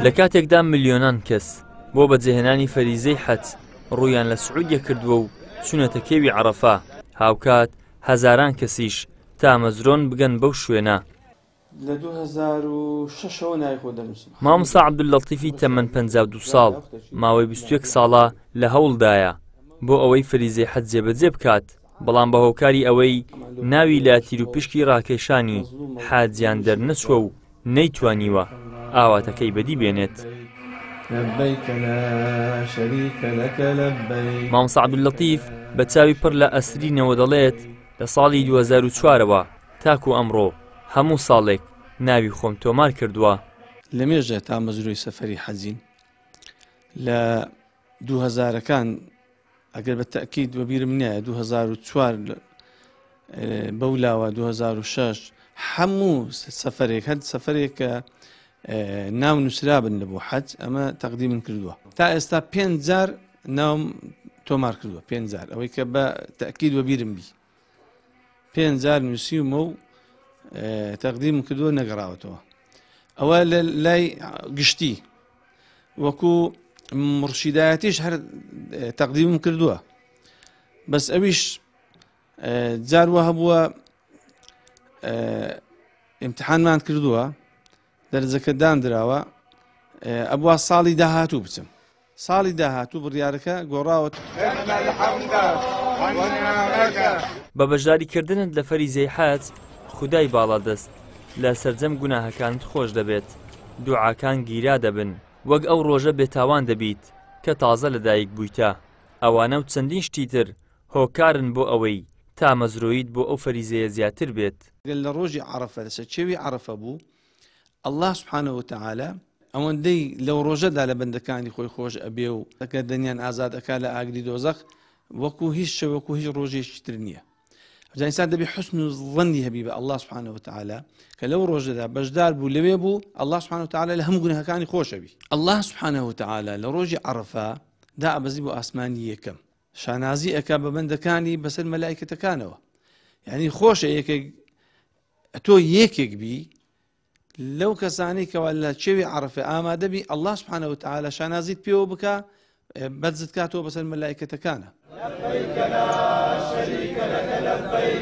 لە کاتێکدا ملیۆنان کەس بۆ بەجێهێنانی فەریزەی حەج ڕوویان لە سعودیە کردووە و چوونەتە کێوی عەرەفە، هاوکات هەزاران کەسیش تامەزرۆن بگەن بەو شوێنە. لە 2006 ەوە ناوی خۆ دەنووسم. مامۆستا عەبدوللەتیفی تەمەن 52 ساڵ، ماوەی 21 ساڵە لە هەوڵدایە بۆ ئەوەی فەریزەی حەج جێبەجێ بکات، بەڵام بە هۆکاری ئەوەی ناوی لە تیروپشکی ڕاکێشانی حاجیان دەرنەچووە و نەیتوانیوە ئاواتەکەی بەدی بێنێت. مامۆستا عەبدوللەتیف بە چاوی پڕ لە ئەسرینەوە دەڵێت، لە ساڵی 2004 ەوە تاکو ئەمڕۆ هەموو ساڵێک ناوی خۆم تۆمار کردووە. لەمێژە تامەزرۆی سەفەری حەجین لە دوو هەزارەکان ئەگەر بە تەئکید وەبیرم نیایە 2004 بەو لاوە 2006 هەموو سەفەرێک هەر سەفەرێک کە ناو نووسرابن لە بۆ حەج ئەمە تەقدیمم کردووە تا ئێستا پێنج جار ناوم تۆمار کردووە پێنج جار ئەوەی کە بە تەئکید وەبیرم بی پێنج جار نووسیومە و تەقدیم کردووە نەگەڕاوەتەوە ئەوە لە لای گشتی وەکو مڕشیدایەتیش هەر تەقدیمم کردووە بەس ئەویش جار وە هەبووە امتحانمان کردووە دەرجەکە داندراوە ئەبوا ساڵی داهاتوو بچم ساڵی داهاتوو بڕیارەکە گۆڕاوە. بە بەشداریکردنت لە فەریزەی حەج خودای باڵادەست لە سەرجەم گوناهەکانت خۆش دەبێت، دوعاکان گیرا دەبن، وەک ئەو ڕۆژە بێتاوان دەبیت کە تازە لەدایک بوویتە، ئەوانە و چەندین شتی تر هۆکارن بۆ ئەوەی تامەزرۆییت بۆ ئەو فەریزەیە زیاتر بێت. گەر لە ڕۆژی عەڕەفە لەسەر کێوی عەڕەفە بوو، اللە سبحانە وتعالی ئەوەندەی لەو ڕۆژەدا لە بەندەکانی خۆی خۆش ئەبێ و گەردەنیان ئازاد ئەکا لە ئاگری دۆزەخ وەکو هیچ شەوێک و هیچ ڕۆژێکی تر نییە. جا ئینسان دەبێ حسن و ظنی هەبی بە اللە سبحانە وتعالی کە لەو ڕۆژەدا بەشدار بوو لەوێ بوو اللە سبحانە وتعالی لە هەموو گوناهەکانی خۆشەبی. اللە سبحانە وتعالی لە ڕۆژی عەڕەفە دائەبەزی بۆ ئاسمانی یەکەم شانازی ئەکا بە بەندەکانی بەسەر مەلایکەتەکانەوە یعنی خۆشە یەکێک ئەتۆ یەکێک بی لەو کەسانەی کەوا لە کێوی عەڕەفە ئامادە بی اللە سبحانە وتعالی شانازیت پێوە بکا بەرزت کاتەوە بەسەر مەلایکەتەکانە.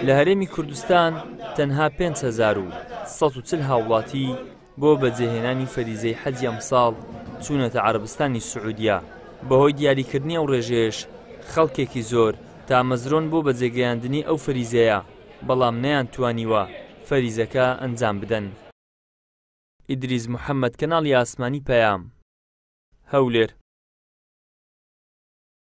لە هەرێمی کوردستان تەنها 5140 هاوڵاتی بۆ بەجێهێنانی فەریزەی حەجی ئەمساڵ چوونەتە عەرەبستانی سعودیە، بەهۆی دیاریکردنی ئەو ڕێژەیەش خەڵکێکی زۆر تامەزرۆن بۆ بەجێگەیاندنی ئەو فەریزەیە. بەڵام نەیانتوانیوە فەریزەکە ئەنجام بدەن. ئیدریس محەمەد کەناڵی ئاسمانی پەیام، هەولێر.